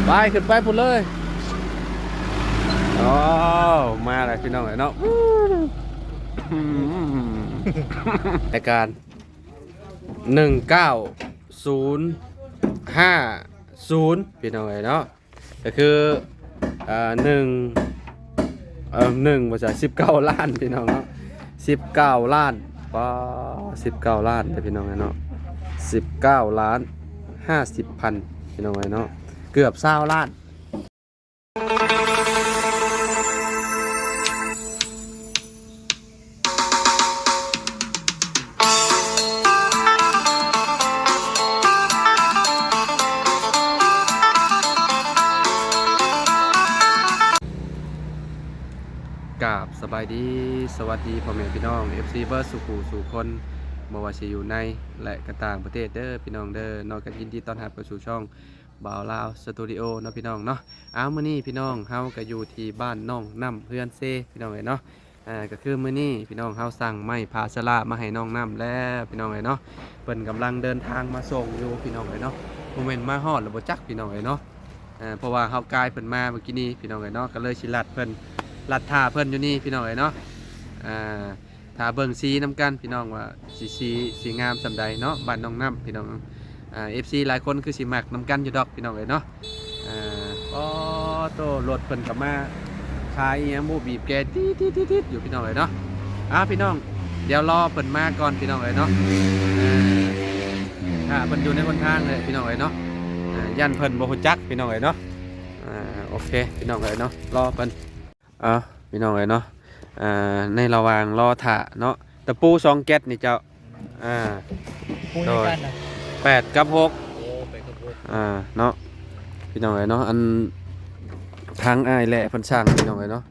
ໄປ ຂຶ້ນໄປພຸ້ນເລີຍ. ໂອ້ ມາແລ້ວພີ່ນ້ອງເອີຍເນາະ. ອືມ ລາຍການ ໜຶ່ງເກົ້າສູນຫ້າສູນ ພີ່ນ້ອງເອີຍເນາະ. ກໍຄື ເອີ ໜຶ່ງ ເອີ ໜຶ່ງ ບໍ່ໃຊ່ ສິບເກົ້າລ້ານ ພີ່ນ້ອງເນາະ. ສິບເກົ້າລ້ານ ປາ ສິບເກົ້າລ້ານເດີພີ່ນ້ອງເອີຍເນາະ. ສິບເກົ້າລ້ານຫ້າສິບພັນ ພີ່ນ້ອງເອີຍເນາະ, ເກືອບຊາວລ້ານ. ກາບສະບາຍດີ ສະຫວັດດີພໍ່ແມ່ພີ່ນ້ອງ ເອັຟຊີ ເບິດສູ່ຜູ້ສູ່ຄົນ ບໍ່ວ່າຊິຢູ່ໃນ ແລະ ກະຕ່າງປະເທດເດີພີ່ນ້ອງເດີເນາະ. ກໍຍິນດີຕ້ອນຮັບເຂົ້າສູ່ຊ່ອງ ບ່າວລາວສະຕູດິໂອເນາະພີ່ນ້ອງເນາະ. ອ້າວ ມື້ນີ້ພີ່ນ້ອງເຮົາກໍຢູ່ທີ່ບ້ານໜອງນ້ຳ ເຮືອນເຊ ພີ່ນ້ອງເອີຍເນາະ. ອ່າ ກໍຄືມື້ນີ້ພີ່ນ້ອງເຮົາສັ່ງໄມ້ພາສະລາມາໃຫ້ນ້ອງນ້ຳແລ້ວ ພີ່ນ້ອງເອີຍເນາະ. ເພິ່ນກຳລັງເດີນທາງມາສົ່ງຢູ່ ພີ່ນ້ອງເອີຍເນາະ. ບໍ່ແມ່ນມາຮອດແລ້ວບໍ່ຈັກ ພີ່ນ້ອງເອີຍເນາະ. ອ່າ ເພາະວ່າເຮົາກາຍເພິ່ນມາເມື່ອກີ້ນີ້ ພີ່ນ້ອງເອີຍເນາະ, ກໍເລີຍຊິລັດເພິ່ນ ລັດຖ້າເພິ່ນຢູ່ນີ້ ພີ່ນ້ອງເອີຍເນາະ. ອ່າ ຖ້າເບິ່ງສີນຳກັນພີ່ນ້ອງ ວ່າຊິ ສີ ສີງາມສ່ຳໃດເນາະ ບ້ານໜອງນ້ຳ ພີ່ນ້ອງ. ອ່າ ເອັຟຊີ ຫຼາຍຄົນຄືຊິມັກນຳກັນຢູ່ດອກ ພີ່ນ້ອງເອີຍເນາະ. ອ່າ ໂອ້ໂຕ ລົດເພິ່ນກໍມາຂາຍອີ່ຫຍັງບໍ່ ບີບແກຕິດໆໆຢູ່ ພີ່ນ້ອງເອີຍເນາະ. ອ່າ ພີ່ນ້ອງ ດຽວລໍເພິ່ນມາກ່ອນ ພີ່ນ້ອງເອີຍເນາະ. ອ່າ ຖ້າເພິ່ນຢູ່ໃນຫົນທາງເລີຍ ພີ່ນ້ອງເອີຍເນາະ. ອ່າ ຢ້ານເພິ່ນບໍ່ຮູ້ຈັກ ພີ່ນ້ອງເອີຍເນາະ. ອ່າ ໂອເຄ ພີ່ນ້ອງເອີຍເນາະ ລໍເພິ່ນ. ເອົາ ພີ່ນ້ອງເອີຍເນາະ ອ່າ ໃນລະຫວ່າງລໍຖ້າເນາະ ຕະປູສອງແກັດນີ້ເຈົ້າ ອ່າ ປູໃນກັນນະ ໂດຍ ແປດກັບຫົກ ໂອ້ ແປດກັບຫົກ ອ່າ ເນາະ ພີ່ນ້ອງເອີຍເນາະ. ອັນທາງອ້າຍແຫຼະເພິ່ນສັ່ງ ພີ່ນ້ອງເອີຍເນາະ.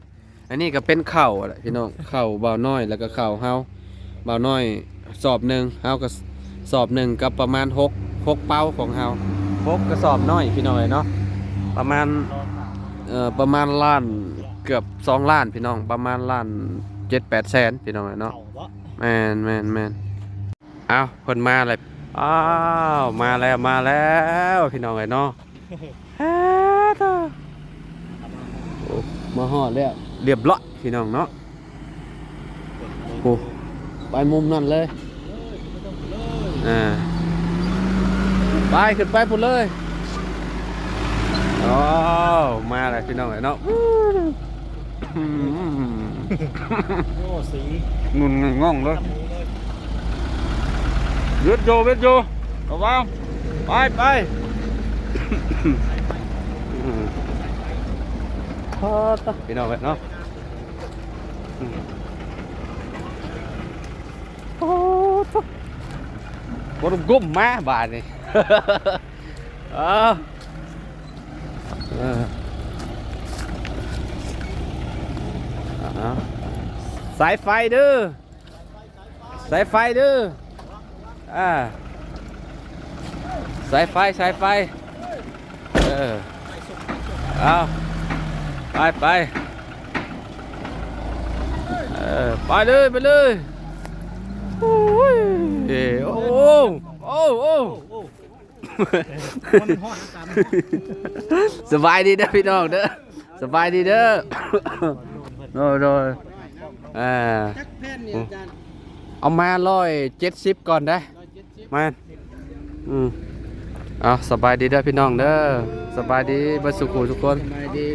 ອັນນີ້ກໍເປັນເຂົ້າແຫຼະພີ່ນ້ອງ ເຂົ້າບ່າວນ້ອຍ ແລ້ວກໍເຂົ້າເຮົາ ບ່າວນ້ອຍສອບໜຶ່ງ ເຮົາກໍສອບໜຶ່ງ ກໍປະມານຫົກ ຫົກເປົາຂອງເຮົາ ຫົກກະສອບນ້ອຍ ພີ່ນ້ອງເອີຍເນາະ. ປະມານ ເອີ ປະມານລ້ານ ເກືອບສອງລ້ານ ພີ່ນ້ອງ ປະມານລ້ານເຈັດແປດແສນ ພີ່ນ້ອງເອີຍເນາະ. ເຂົ້າບໍ່? ແມ່ນໆໆ. ອ້າວ ເພິ່ນມາແລ້ວ ອ້າວ ມາແລ້ວ ມາແລ້ວ ພີ່ນ້ອງເອີຍເນາະ. ຮາໂຕ ໂອ້ ມາຮອດແລ້ວ ລຽບລ້ອຍ ພີ່ນ້ອງເນາະ. ໂອ້ ໄປມຸມນັ້ນເລີຍ ອ່າ ໄປ ຂຶ້ນໄປພຸ້ນເລີຍ. ໂອ້ ມາແລ້ວ ພີ່ນ້ອງເອີຍເນາະ. ອືມ ໂອ້ ສີງຸ່ນງ່ອງເລີຍ. ເວັດຢູ່ ເວັດຢູ່ ລະວັງ ໄປ ໄປ. ອືມ ໂອ້ ຕະ ພີ່ນ້ອງເອີຍເນາະ. ອືມ ໂອ້ ຕະ ບໍ່ໄດ້ກົ້ມມາບາດນີ້. ເອີ ເອີ ສາຍໄຟເດີ ສາຍໄຟເດີ ອ່າ ສາຍໄຟ ສາຍໄຟ ເອີ ເອົາ ໄປ ໄປ ເອີ ໄປເລີຍ ໄປເລີຍ. ໂອ້ຍ ໂອ້ ໂອ້ ໂອ້ ມັນຮ້ອນ ອາກາດມັນຮ້ອນ. ສະບາຍດີເດີພີ່ນ້ອງເດີ ສະບາຍດີເດີ. ໂດຍ ໂດຍ ອ່າ ຈັກແຜ່ນນີ້ອາຈານ? ເອົາມາຮ້ອຍເຈັດສິບກ່ອນເດ້. ແມ່ນ ອືມ ເອົາ ສະບາຍດີເດີພີ່ນ້ອງເດີ ສະບາຍດີເບິດສູ່ຜູ້ສູ່ຄົນ.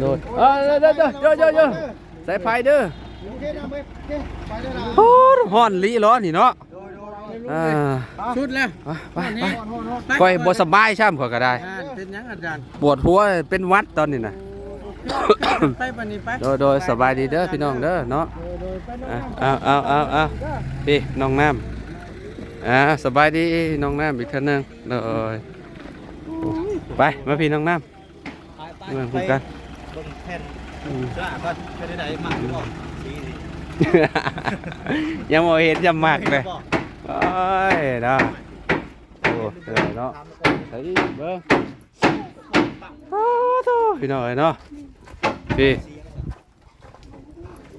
ໂດຍ ເອີ ເດີ ເດີ ເດີ ສາຍໄຟເດີ. ໂອເຄ ໂອເຄ ໄປເດີລະ. ໂອ້ ຮ້ອນອີ່ຫຼີເນາະ ນີ້ເນາະ. ອ່າ ສຸດແລ້ວ ໄປ ໄປ ໄປ ຂ້ອຍບໍ່ສະບາຍຊ້ຳ ຂ້ອຍກໍໄດ້. ອ່າ ເປັນຫຍັງອາຈານ? ປວດຫົວ ເປັນຫວັດຕອນນີ້ນະ. ໄປບັດນີ້ໄປ. ໂດຍ ໂດຍ ສະບາຍດີເດີພີ່ນ້ອງເດີເນາະ. ໂດຍ ໂດຍ ໄປນ້ອງນ້ຳ. ເອົາ ເອົາ ເອົາ ເອົາ ເອົາ ພີ່ນ້ອງນ້ຳ. ອ່າ ສະບາຍດີນ້ອງນ້ຳອີກເທື່ອໜຶ່ງ. ໂດຍ ໄປ ມາພີ່ນ້ອງນ້ຳ. ໄປ ໄປ ເບິ່ງກັນ ເບິ່ງແຜ່ນ ອືມ ເສື້ອກ່ອນ ເປັນໃດ ມັກຢູ່ບໍ່? ສີນີ້ ຍັງບໍ່ເຫັນຈະມັກເລີຍ. ໂອ້ຍເນາະ ໂອ້ ເນາະ ໃສ່ເບິ່ງ. ໂອ້ໂຕ ພີ່ນ້ອງເອີຍເນາະ ພີ່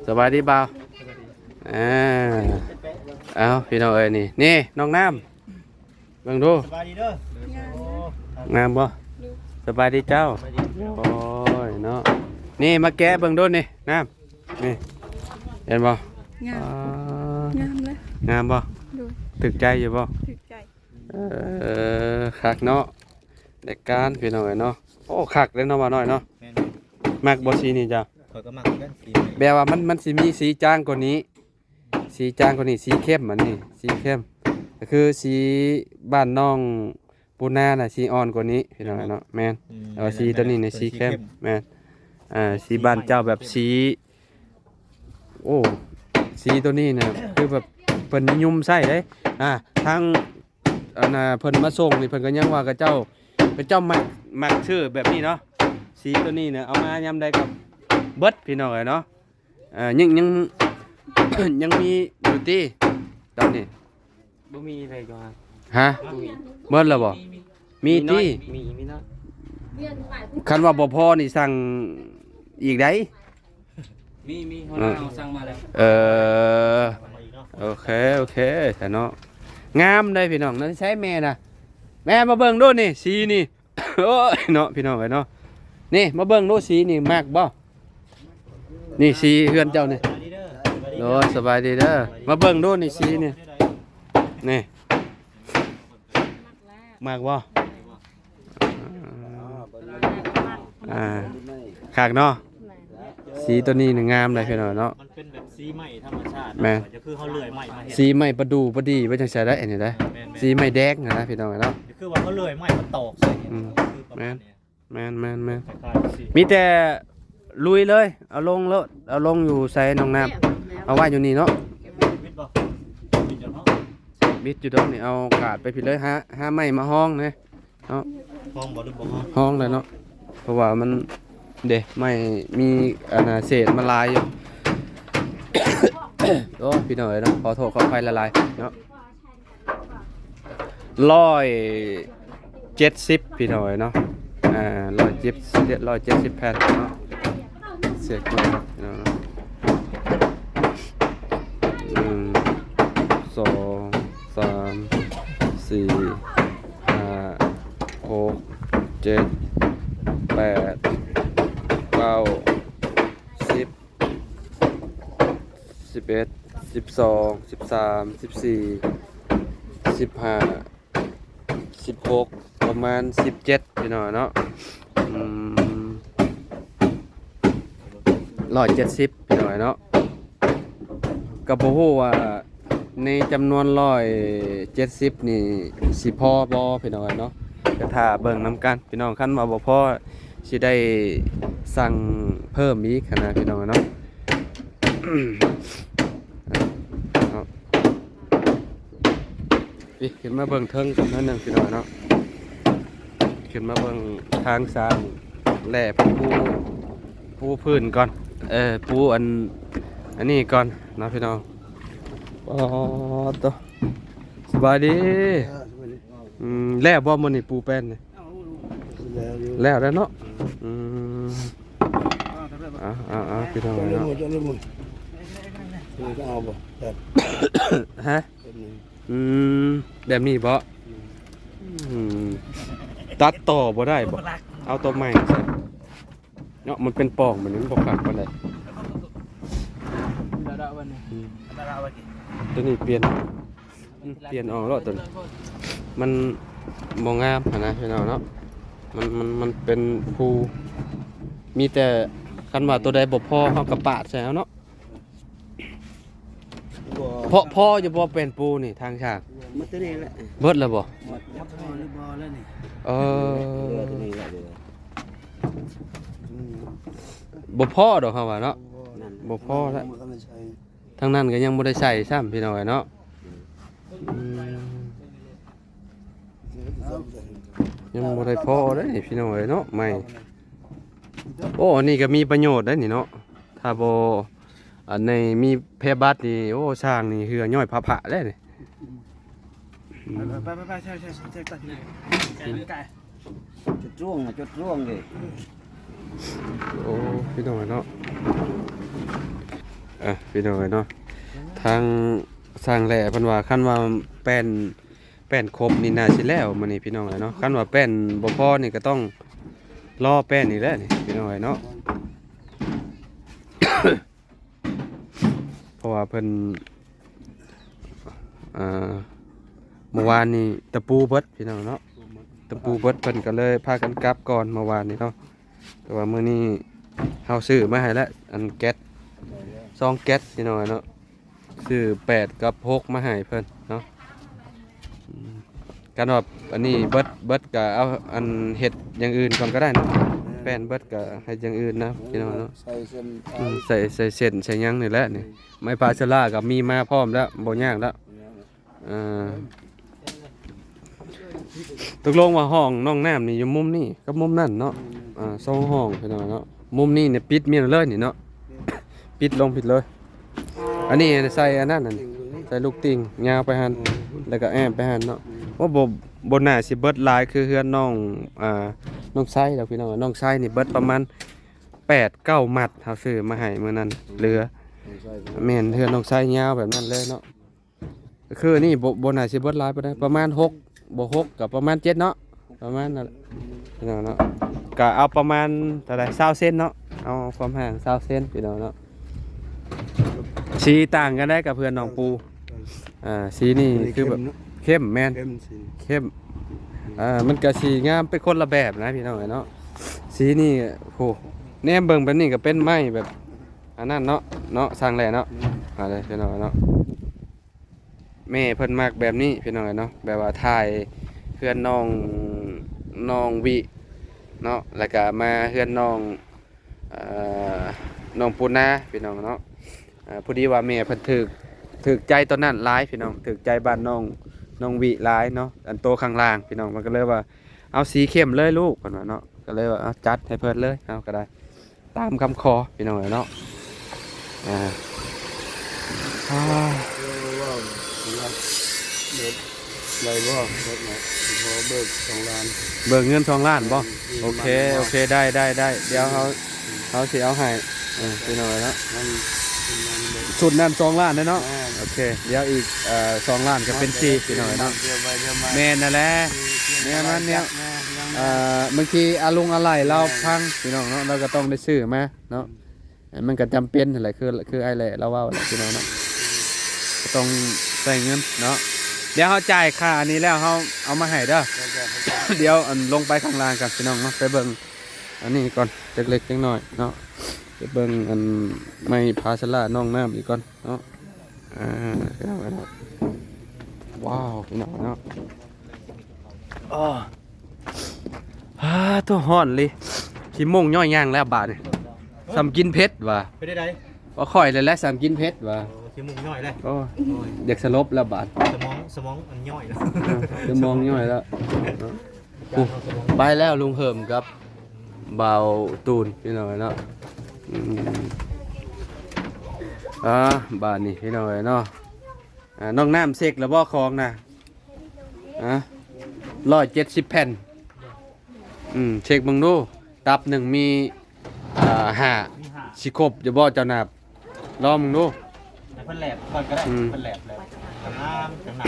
ສະບາຍດີບ່າວ. ອ່າ ເອົາ ພີ່ນ້ອງເອີຍ ນີ້ ນີ້ນ້ອງນ້ຳ. ເບິ່ງດູ ສະບາຍດີເດີ. ງາມບໍ່? ສະບາຍດີເຈົ້າ. ສະບາຍດີ. ໂອ້ຍເນາະ ນີ້ມາແກະເບິ່ງດູນີ້ ນ້ຳ ນີ້ ເຫັນບໍ່? ງາມ ອ່າ ງາມເລີຍ ງາມບໍ່? ໂດຍ ຖືກໃຈຢູ່ບໍ່? ຖືກໃຈ ເອີ ຄັກເນາະ ແລະການ ພີ່ນ້ອງເອີຍເນາະ. ໂອ້ ຄັກເດ້ເນາະ ບ່າວນ້ອຍເນາະ. ແມ່ນ ມັກບໍ່ສີນີ້ເຈົ້າ? ຂ້ອຍກໍມັກຄືກັນ ສີນີ້ ແບບວ່າມັນ ມັນຊິມີສີຈາງກວ່ານີ້ ສີຈາງກວ່ານີ້ ສີເຂັ້ມ ອັນນີ້ສີເຂັ້ມ ກໍຄືສີບ້ານນ້ອງປູນານະ ສີອ່ອນກວ່ານີ້ ພີ່ນ້ອງເນາະ. ແມ່ນ ອືມ ແຕ່ວ່າສີໂຕນີ້ນະ ແມ່ນ ແມ່ນ ສີເຂັ້ມ ສີເຂັ້ມ ແມ່ນ ອ່າ ສີບ້ານເຈົ້າແບບສີ ໂອ້ ສີໂຕນີ້ນະ ຄືແບບເພິ່ນນິຍົມໃຊ້ເດ້ ອ່າ ທາງ ອັນນ່າ ເພິ່ນມາສົ່ງນີ້ ເພິ່ນກໍຍັງວ່າເຂົາເຈົ້າ ເຂົາເຈົ້າມັກ ມັກຊື້ແບບນີ້ເນາະ. ສີໂຕນີ້ນະ ເອົາມາຍາມໃດກໍເບິດ ພີ່ນ້ອງເອີຍເນາະ. ອ່າ ຍັງ ຍັງ ຍັງມີຢູ່ຕິຕອນນີ້? ບໍ່ມີເລີຍຢູ່ຫັ້ນ ຮະ? ບໍ່ມີ ເບິດແລ້ວບໍ່? ມີ ມີ ມີຕິ? ມີ ມີນ້ອຍ ມີ ມີນ້ອຍ ຄັນວ່າບໍ່ພໍນີ້ສັ່ງອີກໄດ໋. ມີ ມີ ຫົວໜ້າເຮົາສັ່ງມາແລ້ວ. ເອີ ໂອເຄ ໂອເຄ ຊະເນາະ. ງາມເດ້ພີ່ນ້ອງ ໃຊ້ແມ່ນະ ແມ່ມາເບິ່ງດູນີ້ ສີນີ້ ໂອ້ຍເນາະ ພີ່ນ້ອງເອີຍເນາະ. ນີ້ມາເບິ່ງດູ ສີນີ້ມັກບໍ່? ນີ້ສີເຮືອນເຈົ້ານີ້. ໂດຍ ສະບາຍດີເດີ. ມາເບິ່ງດູນີ້ ສີນີ້ ນີ້ ມັກບໍ່? ອ່າ ຄັກເນາະ. ແມ່ນ ສີໂຕນີ້ນີ້ງາມເດ້ພີ່ນ້ອງເນາະ. ມັນເປັນແບບສີໄມ້ທຳມະຊາດ ແມ່ນ ກໍຄືເຮົາເລື່ອຍໄມ້ມາເຮັດ ສີໄມ້ປະດູ່ປະດີໄວ້ຈັ່ງຊີ້ໄດ໋ ອັນນີ້ໄດ໋. ແມ່ນໆ ສີໄມ້ແດງຫັ້ນນະ ພີ່ນ້ອງເນາະ. ກໍຄືວ່າເຮົາເລື່ອຍໄມ້ມາຕອກໃສ່ນີ້ ອືມ ຄືປະມານນີ້ ແມ່ນ ແມ່ນ ແມ່ນ ມີແຕ່ລຸຍເລີຍ ເອົາລົງໂລດ ເອົາລົງຢູ່ໃສ ໜອງນ້ຳ ເອົາໄວ້ຢູ່ນີ້ເນາະ. ບິດບໍ່? ບິດຢູ່ດອກນີ້ ເອົາກາດໄປພີ້ເລີຍ ຫາ ຫາໄມ້ມາຮອງແດ່ເນາະ. ຮອງບໍ່ ຫຼືບໍ່ຮອງ? ຮອງແລ້ວເນາະ ເພາະວ່າມັນ ເດ້ ໄມ້ມີອັນນ່າເສດມັນຫຼາຍຢູ່. ໂອ້ ພີ່ນ້ອງເອີຍເນາະ ຂໍໂທດຂໍອະໄພຫຼາຍໆເນາະ. ຮ້ອຍເຈັດສິບ ພີ່ນ້ອງເອີຍເນາະ. ອ່າ ຮ້ອຍເຈັດສິບ ຮ້ອຍເຈັດສິບແຜ່ນເນາະ ເສດຄົນເນາະ. ໜຶ່ງ ສອງ ສາມ ສີ່ ຫ້າ ຫົກ ເຈັດ ແປດ ເກົ້າ ສິບ ສິບເອັດ ສິບສອງ ສິບສາມ ສິບສີ່ ສິບຫ້າ ສິບຫົກ ປະມານສິບເຈັດ ພີ່ນ້ອງເນາະ. ອືມ ຮ້ອຍເຈັດສິບ ພີ່ນ້ອງເນາະ. ກໍບໍ່ຮູ້ວ່າໃນຈຳນວນຮ້ອຍເຈັດສິບນີ້ຊິພໍບໍ່ ພີ່ນ້ອງເນາະ. ກໍຖ້າເບິ່ງນຳກັນ ພີ່ນ້ອງ ຄັນວ່າບໍ່ພໍຊິໄດ້ສັ່ງເພີ່ມອີກຫັ້ນນະ ພີ່ນ້ອງເນາະ. ເນາະ ນີ້ຂຶ້ນມາເບິ່ງເທິງກັນໜ້ອຍໜຶ່ງ ພີ່ນ້ອງເນາະ. ຂຶ້ນມາເບິ່ງທາງສ້າງແລ່ ເພິ່ນປູ ປູພື້ນກ່ອນ ເອີ ປູອັນ ອັນນີ້ກ່ອນເນາະ ພີ່ນ້ອງ. ອໍ ໂຕ ສະບາຍດີ. ເອີ ສະບາຍດີ. ອືມ ແລ້ວບໍ່ມື້ນີ້ປູແປ້ນນີ້? ແລ້ວຢູ່ ແລ້ວແລ້ວເນາະ. ອືມ ອືມ ເອົາ ເອົາ ເອົາ ພີ່ນ້ອງເນາະ. ເອົາບໍ່? ຮະ? ອືມ ແບບນີ້ບໍ່? ອືມ ຕັດຕໍ່ບໍ່ໄດ້ບໍ່? ເອົາຕົວໃໝ່ຊະເນາະ. ມັນເປັນປ່ອງ ມັນບໍ່ຄັກປານໃດ. ອືມ ຕົວນີ້ປ່ຽນ ອືມ ປ່ຽນອອກໂລດຕົວນີ້. ມັນບໍ່ງາມຫັ້ນນະ ພີ່ນ້ອງເນາະ. ມັນ ມັນ ມັນເປັນພູ ມີແຕ່ຄັນວ່າຕົວໃດບໍ່ພໍ ເຮົາກໍປາດໃສ່ເອົາເນາະ. ພໍ ພໍຢູ່ບໍ່ ແປ້ນປູນີ້ທາງຊ່າງ? ໝົດຕົວນີ້ແຫຼະ. ເບິດແລ້ວບໍ່? ໝົດ ໝົດເທົ່ານີ້ແຫຼະ. ເອີ ເຫຼືອຕົວນີ້ແຫຼະ. ອືມ ບໍ່ພໍດອກເຮົາວ່າເນາະ. ບໍ່ພໍແລ້ວ. ທາງນັ້ນກໍຍັງບໍ່ໄດ້ໃສ່ຊ້ຳ ພີ່ນ້ອງເອີຍເນາະ. ອືມ ອືມ ຍັງບໍ່ໄດ້ພໍເດ້ນີ້ ພີ່ນ້ອງເອີຍເນາະ. ໃໝ່ ໂອ້ ອັນນີ້ກໍມີປະໂຫຍດໄດ໋ນີ້ເນາະ. ຖ້າບໍ່ ອັນນີ້ມີແພບັດນີ້ ໂອ້ ຊ່າງນີ້ເຫື່ອຍ້ອຍພະໆແລ້ວນີ້. ອືມ ໄປໆໆ ໃຊ່ໆໆ ໃຊ່ ຈຸດລ່ວງນະ ຈຸດລ່ວງເດ້. ໂອ້ ພີ່ນ້ອງເອີຍເນາະ. ອ່ະ ພີ່ນ້ອງເອີຍເນາະ ທາງຊ່າງແຫຼ່ເພິ່ນວ່າ ຄັນວ່າແປ້ນ ແປ້ນຄົບນີ້ໜ້າຊິແລ້ວມື້ນີ້ ພີ່ນ້ອງເອີຍເນາະ. ຄັນວ່າແປ້ນບໍ່ພໍນີ້ກໍຕ້ອງ ລໍແປ້ນອີກແລ້ວນີ້ພີ່ນ້ອງເອີຍເນາະ. ເພາະວ່າເພິ່ນ ອ່າ ເມື່ອວານນີ້ຕະປູເບິດພີ່ນ້ອງເນາະ, ຕະປູເບິດ ເພິ່ນກໍເລີຍພາກັນກັບກ່ອນເມື່ອວານນີ້ເນາະ. ແຕ່ວ່າມື້ນີ້ເຮົາຊື້ມາໃຫ້ແລ້ວ ອັນແກັດ ສອງແກັດພີ່ນ້ອງເນາະ, ຊື້ແປດກັບຫົກມາໃຫ້ເພິ່ນເນາະ. ອືມ ຄັນວ່າອັນນີ້ເບິດ ເບິດກໍເອົາອັນເຮັດຢ່າງອື່ນກ່ອນກໍໄດ້ເນາະ, ແປ້ນເບິດກໍເຮັດຢ່າງອື່ນນະພີ່ນ້ອງເນາະ. ໃສ່ເສັ້ນ ອືມ ໃສ່ ໃສ່ເສັ້ນໃສ່ຫຍັງນີ້ແຫຼະນີ້, ໄມ້ພາສະລາກໍມີມາພ້ອມແລ້ວ ບໍ່ຍາກແລ້ວ. ອ່າ ຕົກລົງວ່າຫ້ອງນ້ອງນ້ຳນີ້ຢູ່ມຸມນີ້ກັບມຸມນັ້ນເນາະ. ອ່າ ສອງຫ້ອງພີ່ນ້ອງເນາະ, ມຸມນີ້ນີ້ປິດມິດເລີຍນີ້ເນາະ, ປິດລົງຜິດເລີຍ. ອັນນີ້ໃສ່ອັນນັ້ນ ໃສ່ລູກຕິ່ງຍາວໄປຫັ້ນ ແລ້ວກໍແອບໄປຫັ້ນເນາະ. ໂອ້ ບໍ່ ບໍ່ໜ້າຊິເບິດຫຼາຍຄືເຮືອນນ້ອງ ອ່າ ນ້ອງໄຊດອກພີ່ນ້ອງ. ນ້ອງໄຊນີ້ເບິດປະມານແປດເກົ້າມັດ ເຮົາຊື້ມາໃຫ້ມື້ນັ້ນເຫຼືອ. ແມ່ນ ເຮືອນນ້ອງໄຊຍາວແບບນັ້ນເລີຍເນາະ. ຄືນີ້ບໍ່ ບໍ່ໜ້າຊິເບິດຫຼາຍປານໃດ, ປະມານຫົກ ບໍ່ຫົກກໍປະມານເຈັດເນາະ, ປະມານນັ້ນແຫຼະພີ່ນ້ອງເນາະ. ກໍເອົາປະມານເທົ່າໃດ ຊາວເຊັນເນາະ, ເອົາຄວາມຫ່າງຊາວເຊັນພີ່ນ້ອງເນາະ. ສີຕ່າງກັນໄດ໋ກັບເພື່ອນນ້ອງປູ. ອ່າ ສີນີ້ຄືແບບເຂັ້ມເນາະ, ເຂັ້ມ ແມ່ນ ເຂັ້ມ ເຂັ້ມ. ອ່າ ມັນກໍຊິງາມເປັນຄົນລະແບບນະພີ່ນ້ອງເອີຍເນາະ. ສີນີ້ ໂຫ ແນມເບິ່ງແບບນີ້ກໍເປັນໄມ້ແບບອັນນັ້ນເນາະ ເນາະ ຊ່າງແຫຼະເນາະ. ອືມ ອ່າ ເດີພີ່ນ້ອງເນາະ. ແມ່ເພິ່ນມັກແບບນີ້ພີ່ນ້ອງເອີຍເນາະ, ແບບວ່າຖ່າຍເຮືອນນ້ອງ ນ້ອງວິເນາະ, ແລ້ວກະມາເຮືອນນ້ອງ ເອີ ນ້ອງປູນາພີ່ນ້ອງເນາະ. ເອີ ພໍດີວ່າແມ່ເພິ່ນຖືກ ຖືກໃຈໂຕນັ້ນຫຼາຍພີ່ນ້ອງ, ຖືກໃຈບ້ານນ້ອງ ນ້ອງວິຫຼາຍເນາະ, ອັນໂຕຂ້າງລ່າງພີ່ນ້ອງ. ເພິ່ນກໍເລີຍວ່າ ເອົາສີເຂັ້ມເລີຍລູກ ເພິ່ນວ່າເນາະ, ກໍເລີຍວ່າ ເອົາ ຈັດໃຫ້ເພິ່ນເລີຍ ເຮົາກໍໄດ້. ຕາມຄຳຂໍພີ່ນ້ອງເອີຍເນາະ. ອ່າ ອ່າ ເອີ ເວົ້າ ເບິກໄດ້ບໍ່? ເບິກນະ ຂໍເບີກສອງລ້ານ. ເບີກເງິນສອງລ້ານບໍ່? ອືມ ໂອເຄ ໂອເຄ ໄດ້ ໄດ້ ໄດ້ ດຽວເຮົາ ເຮົາຊິເອົາໃຫ້ ເອີ ພີ່ນ້ອງເອີຍເນາະ. ມັນ ຊຸດນັ້ນສອງລ້ານເດ້ເນາະ. ແມ່ນ ໂອເຄ ດຽວອີກ ເອີ ສອງລ້ານກໍເປັນສີ່ ພີ່ນ້ອງເອີຍເນາະ. ດຽວໄປດຽວມາ ແມ່ນນັ້ນແຫຼະ ແມ່ນມັນແນວ ເອີ ບາງທີອາລຸງອາໄຫຼ່ລາວພັງ ພີ່ນ້ອງເນາະ, ລາວກໍຕ້ອງໄດ້ຊື້ມາເນາະ. ມັນກໍຈຳເປັນຫັ້ນແຫຼະ ຄື ຄືອ້າຍແຫຼະລາວເວົ້າແຫຼະ ພີ່ນ້ອງເນາະ, ກໍຕ້ອງໃຊ້ເງິນເນາະ. ດຽວເຮົາຈ່າຍຄ່າອັນນີ້ແລ້ວ ເຮົາເອົາມາໃຫ້ເດີ. ດຽວອັນລົງໄປຂ້າງລ່າງກ່ອນ ພີ່ນ້ອງເນາະ, ໄປເບິ່ງອັນນີ້ກ່ອນ ຈັກເລັກຈັກນ້ອຍເນາະ, ໄປເບິ່ງອັນໄມ້ພາສະລານ້ອງນ້ຳອີກກ່ອນເນາະ. ອ່າ ພີ່ນ້ອງເນາະ ວ້າວ ພີ່ນ້ອງເນາະ. ອ້າ ໂຕຮ້ອນເລີຍ ຂີ້ໂມງຍ້ອຍຍ່າງແລ້ວບາດນີ້. ສ່ຳກິນເຜັດວ່າ ເປັນໄດ໋? ວ່າຂ້ອຍແຫຼະ ສ່ຳກິນເຜັດວ່າ. ໂອ້ ຂີ້ໂມງຍ້ອຍແລ້ວ. ໂອ້ ໂອ້ຍ ຢາກສະຫຼົບແລ້ວບາດ ສະໝອງ ສະໝອງອັນຍ້ອຍແລ້ວ ສະໝອງຍ້ອຍແລ້ວ. ໂອ້ ໄປແລ້ວລຸງເຫີມກັບບ່າວຕູນ ພີ່ນ້ອງເນາະ. ອືມ ອ່າ ບາດນີ້ ພີ່ນ້ອງເນາະ. ອ່າ ນ້ອງນ້ຳເຊັກແລ້ວບໍ່ຂອງນະ? ຮະ ຮ້ອຍເຈັດສິບແຜ່ນ. ອືມ ເຊັກເບິ່ງດູ, ຕັບໜຶ່ງມີ ອ່າ ຫ້າ ມີຫ້າ ຊິຄົບຢູ່ບໍ່ເຈົ້ານັບ? ລອງເບິ່ງດູ. ໃຫ້ເພິ່ນແຫຼບກ່ອນກໍໄດ້. ອືມ ເພິ່ນແຫຼບ ແຫຼບ ກຳງາມ ກຳງາມ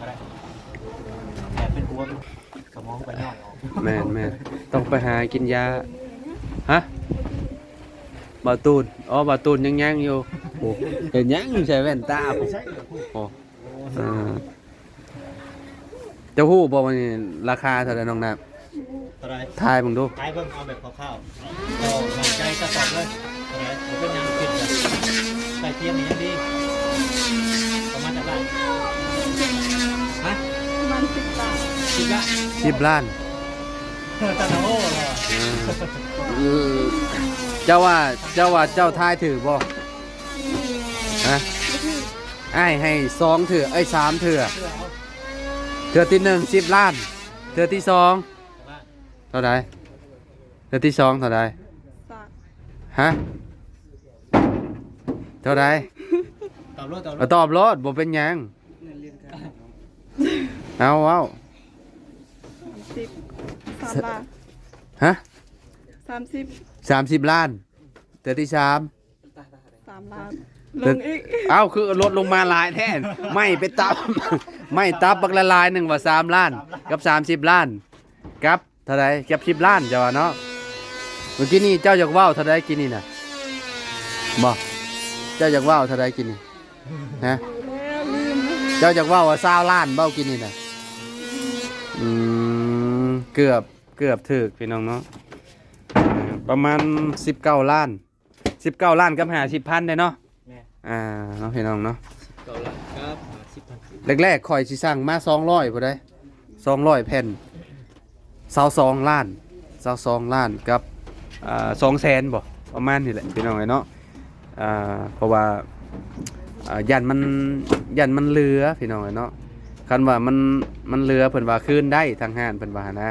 ກໍໄດ້. ແຫຼບເປັນຫົວ ສະໝອງກໍຍ້ອຍອອກ. ແມ່ນໆ ຕ້ອງໄປຫາກິນຢາ. ຮະ ບ່າວຕູນ? ອໍ ບ່າວຕູນຍັງໆຢູ່. ໂອ້ ເຫັນຫຍັງໃສ່ແວ່ນຕາ? ໂອ້ ອ່າ ເຈົ້າຮູ້ບໍ່ວ່ານີ້ລາຄາເທົ່າໃດນ້ອງນ້ຳ? ເທົ່າໃດ? ທາຍເບິ່ງດູ. ທາຍເບິ່ງ ເອົາແບບຄ່າວໆ ເຈົ້າໝັ້ນໃຈກໍຕອບເລີຍ. ເທົ່າໃດ? ບໍ່ເປັນຫຍັງ ຄິດແບບໃກ້ຄຽງນີ້ຍັງດີ. ປະມານຈັກລ້ານ? ຮະ? ປະມານສິບລ້ານ. ສິບລ້ານ? ສິບລ້ານ. ເອີ ເຈົ້າວ່າ ເຈົ້າວ່າເຈົ້າທາຍຖືກບໍ່? ຮະ? ອ້າຍໃຫ້ສອງເທື່ອ ເອີຍ ສາມເທື່ອ. ເທື່ອທີໜຶ່ງ ສິບລ້ານ, ເທື່ອທີສອງ ເທົ່າໃດ? ເທື່ອທີສອງເທົ່າໃດ? ສາມ. ຮະ? ເທົ່າໃດ? ຕອບໂລດ ຕອບໂລດ ຕອບໂລດ ບໍ່ເປັນຫຍັງ. ເອົາ ເອົາ ສາມສິບ ສາມລ້ານ. ຮະ? ສາມສິບ ສາມສິບລ້ານ. ເທື່ອທີສາມ ສາມລ້ານ ລົງອີກ. ເອົ້າ ຄືລົດລົງມາຫຼາຍແທ້? ໄມ້ໄປຕັບ ໄມ້ຕັບບັກລະລາຍໜຶ່ງວ່າສາມລ້ານ ກັບສາມສິບລ້ານ ກັບເທົ່າໃດ? ກັບສິບລ້ານ ເຈົ້າວ່າເນາະ. ມື້ກີ້ນີ້ເຈົ້າຢາກເວົ້າເທົ່າໃດກີ້ນີ້ນະ? ບໍ່ ເຈົ້າຢາກເວົ້າເທົ່າໃດກີ້ນີ້? ຮະ? ເຈົ້າຢາກເວົ້າວ່າຊາວລ້ານບໍ່ກີ້ນີ້ນະ? ອືມ ເກືອບ ເກືອບຖືກພີ່ນ້ອງເນາະ ເອີ ປະມານສິບເກົ້າລ້ານ ສິບເກົ້າລ້ານກັບຫ້າສິບພັນເດ້ເນາະ. ແມ່ນ ອ່າ ເນາະ ພີ່ນ້ອງເນາະ ສິບເກົ້າລ້ານກັບຫ້າສິບພັນກີບ. ແລກໆຂ້ອຍຊິສັ່ງມາສອງຮ້ອຍພຸ້ນເດ້ ສອງຮ້ອຍແຜ່ນ ຊາວສອງລ້ານ ຊາວສອງລ້ານກັບ ອ່າ ສອງແສນບໍ່ ປະມານນີ້ແຫຼະພີ່ນ້ອງເອີຍເນາະ. ອ່າ ເພາະວ່າ ອ່າ ຢ້ານມັນ ຢ້ານມັນເຫຼືອພີ່ນ້ອງເອີຍເນາະ ຄັນວ່າມັນ ມັນເຫຼືອເພິ່ນວ່າຄືນໄດ້ ທາງຮ້ານເພິ່ນວ່າຫັ້ນນະ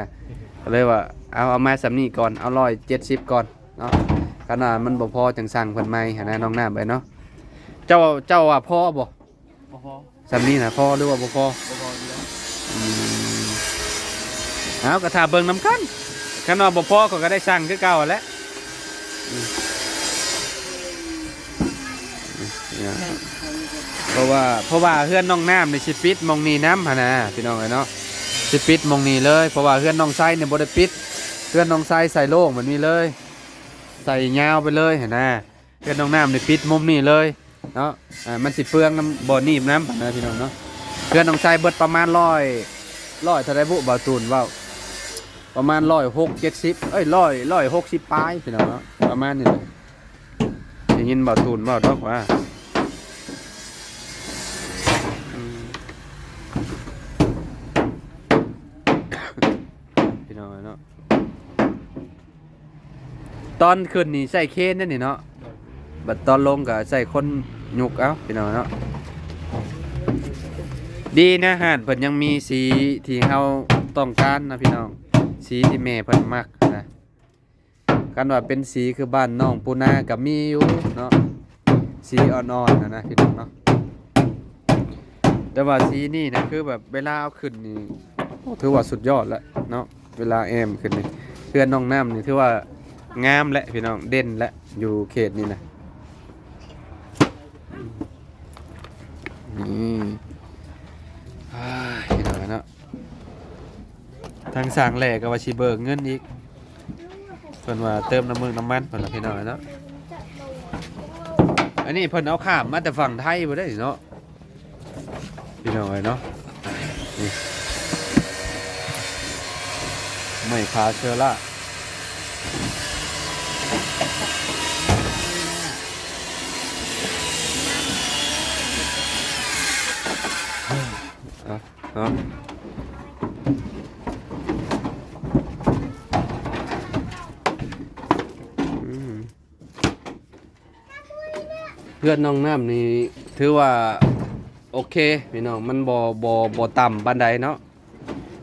ກໍເລີຍວ່າເອົາ ເອົາມາສ່ຳນີ້ກ່ອນ ເອົາຮ້ອຍເຈັດສິບກ່ອນເນາະ ຄັນວ່າມັນບໍ່ພໍຈັ່ງສັ່ງເພິ່ນໃໝ່ຫັ້ນນະ ນ້ອງນ້ຳເອີຍເນາະ. ເຈົ້າ ເຈົ້າວ່າພໍບໍ່? ບໍ່ພໍ. ສ່ຳນີ້ນະພໍ ຫຼືວ່າບໍ່ພໍ? ບໍ່ພໍຢູ່ແລ້ວ. ອືມ ເອົາ ກໍຖ້າເບິ່ງນຳກັນ ຄັນວ່າບໍ່ພໍ ຂ້ອຍກໍໄດ້ສັ່ງຄືເກົ່າຫັ້ນແຫຼະ. ອືມ ເພາະວ່າ ເພາະວ່າເຮືອນນ້ອງນ້ຳນີ້ຊິປິດໝ່ອງນີ້ນຳຫັ້ນນະ ພີ່ນ້ອງເອີຍເນາະ ຊິປິດໝ່ອງນີ້ເລີຍ ເພາະວ່າເຮືອນນ້ອງໄຊນີ້ບໍ່ໄດ້ປິດ ເຮືອນນ້ອງໄຊໃສ່ໂລ່ງແບບນີ້ເລີຍ ໃສ່ຍາວໄປເລີຍຫັ້ນນາ. ເຮືອນນ້ອງນ້ຳນີ້ປິດມຸມນີ້ເລີຍເນາະ ອ່າ ມັນຊິເປືອງນຳ ບໍ່ໜີບນຳນະ ພີ່ນ້ອງເນາະ. ເຮືອນນ້ອງໄຊເບິດປະມານຮ້ອຍ ຮ້ອຍເທົ່າໃດບຸ ບ່າວຕູນເວົ້າ ປະມານຮ້ອຍຫົກ ເຈັດສິບ ເອີຍ ຮ້ອຍ ຮ້ອຍຫົກສິບປາຍ ພີ່ນ້ອງເນາະ ປະມານນີ້ແຫຼະ. ໄດ້ຍິນບ່າວຕູນເວົ້າດອກວ່າ ອືມ ພີ່ນ້ອງເນາະ. ຕອນຂຶ້ນນີ້ໃຊ້ເຄນເດ້ນີ້ເນາະ ບັດຕອນລົງກໍໃຊ້ຄົນຍົກເອົາ ພີ່ນ້ອງເນາະ. ດີນະ ຮ້ານເພິ່ນຍັງມີສີທີ່ເຮົາຕ້ອງການນະ ພີ່ນ້ອງ ສີທີ່ແມ່ເພິ່ນມັກນະ. ຄັນວ່າເປັນສີຄືບ້ານນ້ອງປູນາກໍມີຢູ່ເນາະ ສີອ່ອນໆນະນະ ພີ່ນ້ອງເນາະ. ແຕ່ວ່າສີນີ້ນະ ຄືແບບເວລາເອົາຂຶ້ນນີ້ ໂອ້ ຖືວ່າສຸດຍອດແລ້ວເນາະ. ເວລາແອ້ມຂຶ້ນນີ້ ເຮືອນນ້ອງນ້ຳນີ້ຖືວ່າງາມແຫຼະ ພີ່ນ້ອງ ເດັ່ນແຫຼະ ຢູ່ເຂດນີ້ນະ. ນີ້ ອ້າຍ ພີ່ນ້ອງເນາະ ທາງຊ່າງແຫຼກໍວ່າຊິເບີກເງິນອີກ ເພິ່ນວ່າເຕີມນ້ຳມັນ ນ້ຳມັນເພິ່ນລະ ພີ່ນ້ອງເນາະ. ອັນນີ້ເພິ່ນເອົາຂ້າມມາແຕ່ຝັ່ງໄທພຸ້ນເດ້ເນາະ ພີ່ນ້ອງເອີຍເນາະ. ນີ້ ໄມ້ຜາເຊີລາ ເອົາເນາະ ອືມ. ເຮືອນນ້ອງນ້ຳນີ້ຖືວ່າໂອເຄ ພີ່ນ້ອງ ມັນບໍ່ ບໍ່ ບໍ່ຕ່ຳປານໃດເນາະ.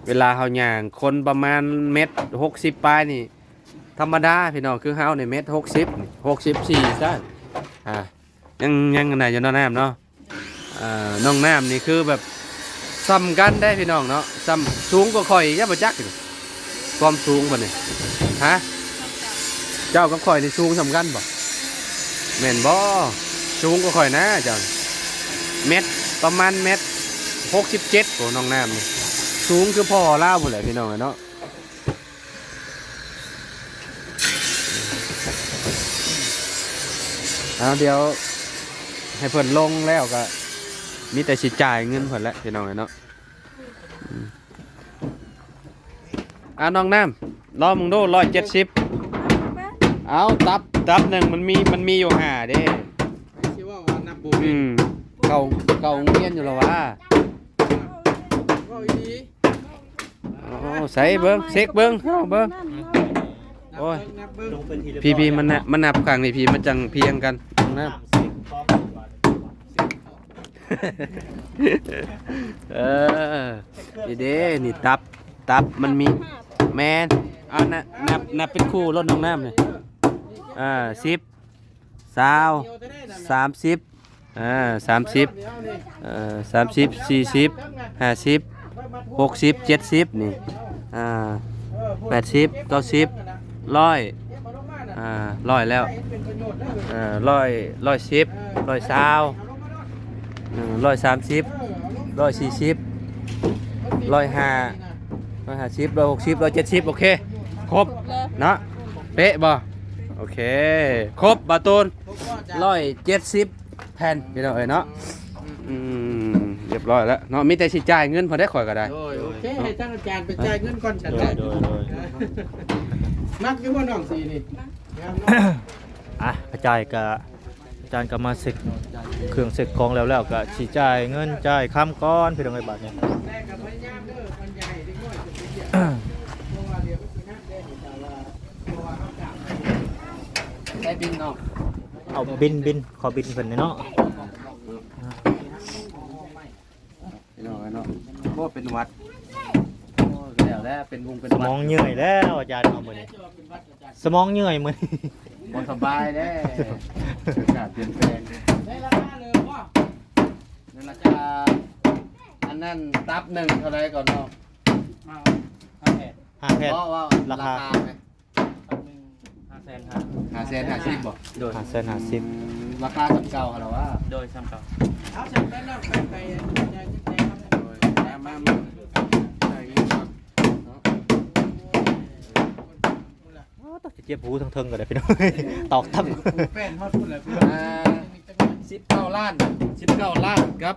ເວລາເຮົາຍ່າງ ຄົນປະມານແມັດຫົກສິບປາຍນີ້ ທຳມະດາ ພີ່ນ້ອງ ຄືເຮົານີ້ແມັດຫົກສິບ ຫົກສິບສີ່ຊັ້ນ ອ່າ ຍັງ ຍັງອັນນັ້ນຢູ່ເນາະ ນ້ຳເນາະ. ອ່າ ນ້ອງນ້ຳນີ້ຄືແບບສ່ຳກັນເດ້ພີ່ນ້ອງເນາະ ສ່ຳ ສູງກວ່າຂ້ອຍອີກ ຈັກບໍ່ຈັກນີ້ ຄວາມສູງບັດນີ້ ຮະ? ເຈົ້າກັບຂ້ອຍນີ້ສູງສ່ຳກັນບໍ່? ແມ່ນບໍ່? ສູງກວ່າຂ້ອຍນະເຈົ້າ ແມັດ ປະມານແມັດຫົກສິບເຈັດ ໂອ້ ນ້ອງນ້ຳນີ້ສູງຄືພໍ່ລາວພຸ້ນແຫຼະ ພີ່ນ້ອງເອີຍເນາະ. ເອົາ ດຽວໃຫ້ເພິ່ນລົງແລ້ວກໍມີແຕ່ຊິຈ່າຍເງິນເພິ່ນແຫຼະ ພີ່ນ້ອງເອີຍເນາະ. ອືມ ອ່າ ນ້ອງນ້ຳ ລອງເບິ່ງດູ ຮ້ອຍເຈັດສິບ. ເອົາ ຕັບ ຕັບໜຶ່ງມັນມີ ມັນມີຢູ່ຫ້າເດ້. ຊິເວົ້າວ່ານັບບໍ່ເປັນ ອືມ ເຂົ້າ ເຂົ້າໂຮງຮຽນຢູ່ລະຫວາ? ເວົ້າອີ່ຫຼີ. ໂອ້ ໃສ່ເບິ່ງ ເຊັກເບິ່ງ ເອົາເບິ່ງ ໂອ້ຍ ພີ່ໆ ມັນນະ ມັນນັບຂ້າງນີ້ພີ່ ມັນຈັ່ງພຽງກັນ ນ້ອງນ້ຳ ເອີ ນີ້ເດ້ ນີ້ຕັບ ຕັບມັນມີ ແມ່ນ ເອົາ ນະ ນັບ ນັບເປັນຄູ່ໂລດ ນ້ອງນ້ຳນີ້ ອ່າ ສິບ ຊາວ ສາມສິບ ອ່າ ສາມສິບ ເອີ ສາມສິບ ສີ່ສິບ ຫ້າສິບ ຫົກສິບ ເຈັດສິບ ນີ້ ອ່າ ແປດສິບ ເກົ້າສິບ ຮ້ອຍ ອ່າ ຮ້ອຍແລ້ວ ເອີ ຮ້ອຍ ຮ້ອຍສິບ ຮ້ອຍຊາວ ເອີ ຮ້ອຍສາມສິບ ຮ້ອຍສີ່ສິບ ຮ້ອຍຫ້າ ຮ້ອຍຫ້າສິບ ຮ້ອຍຫົກສິບ ຮ້ອຍເຈັດສິບ ໂອເຄ ຄົບເນາະ ເປະບໍ່? ໂອເຄ ຄົບ ບ່າວຕູນ ຄົບບໍ່ອາຈານ ຮ້ອຍເຈັດສິບແຜ່ນ ພີ່ນ້ອງເອີຍເນາະ. ອືມ ອືມ ອືມ ຮຽບຮ້ອຍແລ້ວເນາະ ມີແຕ່ຊິຈ່າຍເງິນພໍໄດ້ ຂ້ອຍກໍໄດ້. ໂດຍ ໂອເຄ ເນາະ ໃຫ້ທາງອາຈານໄປຈ່າຍເງິນກ່ອນຊັ້ນ. ໂດຍ ໂດຍ ໂດຍ ມັກຢູ່ບໍ່ນ້ອງສີນີ້? ງາມເນາະ. ອ່ະ ອາຈານກໍ ອາຈານກໍມາເຊັກເຄື່ອງເຊັກຂອງແລ້ວ ແລ້ວກໍຊິຈ່າຍເງິນຈ່າຍຄຳກ່ອນ ພີ່ນ້ອງເອີຍ ບາດນີ້. ໃສ່ບິນເນາະ ເອົາບິນ ບິນ ຂໍບິນເພິ່ນແດ່ເນາະ. ພີ່ນ້ອງເອີຍເນາະ ບໍ່ເປັນຫວັດ ໂອ້ຍ ແລ້ວແຫຼະ ເປັນວົງເປັນຫວັດ ສະໝອງເຫຍື່ອຍແລ້ວອາຈານເນາະ ມື້ນີ້ ສະໝອງເຫຍື່ອຍມື້ນີ້ ບໍ່ສະບາຍເດ້ ອາກາດປ່ຽນແປງ. ໃນລາຄາເລີຍບໍ່? ໃນລາຄາ ອັນນັ້ນຕັບໜຶ່ງເທົ່າໃດກ່ອນເນາະ? ຫ້າ ຫ້າແຜ່ນ ຫ້າແຜ່ນ ເວົ້າ ເວົ້າລາຄາ ລາຄາແມ່ນ ຕັບໜຶ່ງ ຫ້າແສນຫ້າ ຫ້າແສນຫ້າສິບບໍ່? ໂດຍ ຫ້າແສນຫ້າສິບ ອືມ ລາຄາສ່ຳເກົ່າຫັ້ນລະຫວາ? ໂດຍ ສ່ຳເກົ່າ. ເອົາ ສ່ຳເກົ່າເນາະ ໄປ ໄປ ໄປ ໄປ ໂດຍ ມາ ມາ ມາ ໃສ່ເງິນກ່ອນເນາະ. ໂອ້ ຈະເຈັບຫູທັງເທິງກໍໄດ້ພີ່ນ້ອງ ຕອກຕ່ຳ ແປ້ນຮອດພຸ້ນແຫຼະ. ອ່າ ສິບເກົ້າລ້ານ ສິບເກົ້າລ້ານກັບ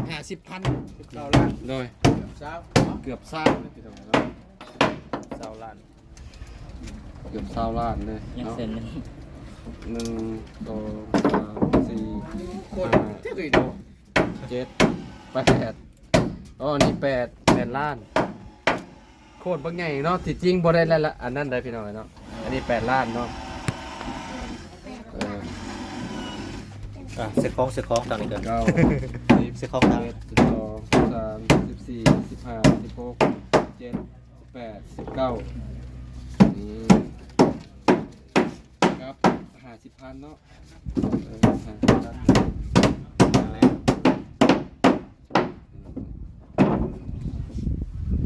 ຫ້າສິບພັນ ສິບເກົ້າລ້ານ ໂດຍ ເກືອບຊາວ ເກືອບຊາວເນາະ ຊາວລ້ານ ເກືອບຊາວລ້ານເລີຍເນາະ. ຍັງເຊັນໜຶ່ງ ໜຶ່ງ ສອງ ສາມ ສີ່ ຫ້າ ຫົກ ເຈັດ ແປດ ອໍ ອັນນີ້ແປດ ແປດລ້ານ ໂຄດບັກໃຫຍ່ເນາະ. ທີ່ຈິງບໍ່ໄດ້ລະ ລະ ອັນນັ້ນໄດ໋ພີ່ນ້ອງເນາະ ອັນນີ້ແປດລ້ານເນາະ. ເອີ ອ່າ ເຊັກຂອງ ເຊັກຂອງທາງນີ້ກ່ອນ ເກົ້າ ສິບ ເຊັກຂອງທາງ ສິບເອັດ ສິບສອງ ສິບສາມ ສິບສີ່ ສິບຫ້າ ສິບຫົກ ສິບເຈັດ ສິບແປດ ສິບເກົ້າ ນີ້ ກັບຫ້າສິບພັນເນາະ. ເອີ ຫ້າສິບພັນ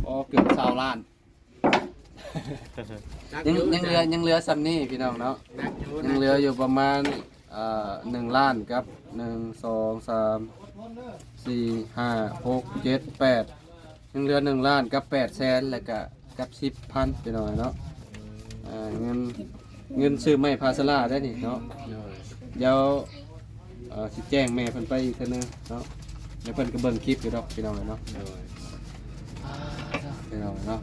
ອໍ ເກືອບຊາວລ້ານ ຍັງ ຍັງເຫຼືອ ຍັງເຫຼືອສ່ຳນີ້ພີ່ນ້ອງເນາະ ຍັງເຫຼືອຢູ່ປະມານ ເອີ ໜຶ່ງລ້ານກັບ ໜຶ່ງ ສອງ ສາມ ສີ່ ຫ້າ ຫົກ ເຈັດ ແປດ ຍັງເຫຼືອໜຶ່ງລ້ານກັບແປດແສນ ແລ້ວກະກັບສິບພັນພີ່ນ້ອງເນາະ. ອ່າ ເງິນ ເງິນຊື້ໄມ້ພາສາລາໄດ້ນີ້ເນາະ. ໂດຍ ດຽວ ເອີ ຊິແຈ້ງແມ່ເພິ່ນໄປອີກເທື່ອໜຶ່ງເນາະ ແລ້ວເພິ່ນກໍເບິ່ງຄລິບຢູ່ດອກພີ່ນ້ອງເນາະ. ໂດຍ ພີ່ນ້ອງເນາະ